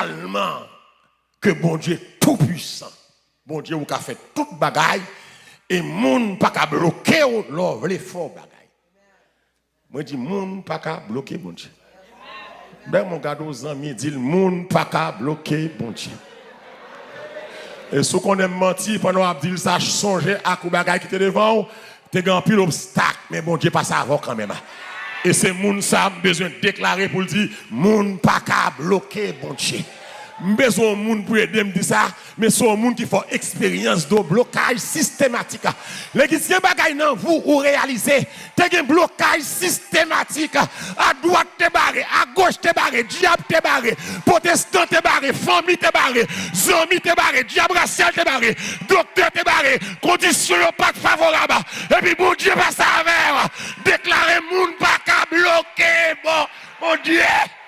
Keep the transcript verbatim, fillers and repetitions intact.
Tèlman ke Bondye tou pwisan. Bondye ou ka fè tout bagay, e moun pa ka bloke w lè w vle fè w bagay. Mwen di moun pa ka bloke Bondye. Bèl mwen gade w zanmi, di l moun pa ka bloke Bondye. E si w konnen m manti, pandan w ap di l sa, sonje ak yon bagay ki te devan w, te gen anpil obstak, men Bondye pase avè w kanmenm. E se moun sa a m bezwen deklare pou l di, moun pa ka bloke Bondye. M bezwen yon moun pou ede m di sa, men se yon moun ki fè w eksperyans de blokaj sistematik. Lè gen bagay nan vi w ou reyalize, te gen blokaj sistematik. Adwat te bare, agoch te bare, dyab te bare, pwotestan te bare, fanmi te bare, zanmi te bare, dyab rasyal te bare, doktè te bare, kondisyon yo pa t favorab. Epi Bondye pase avè w. Deklare moun pa ka bloke bon, Bondye.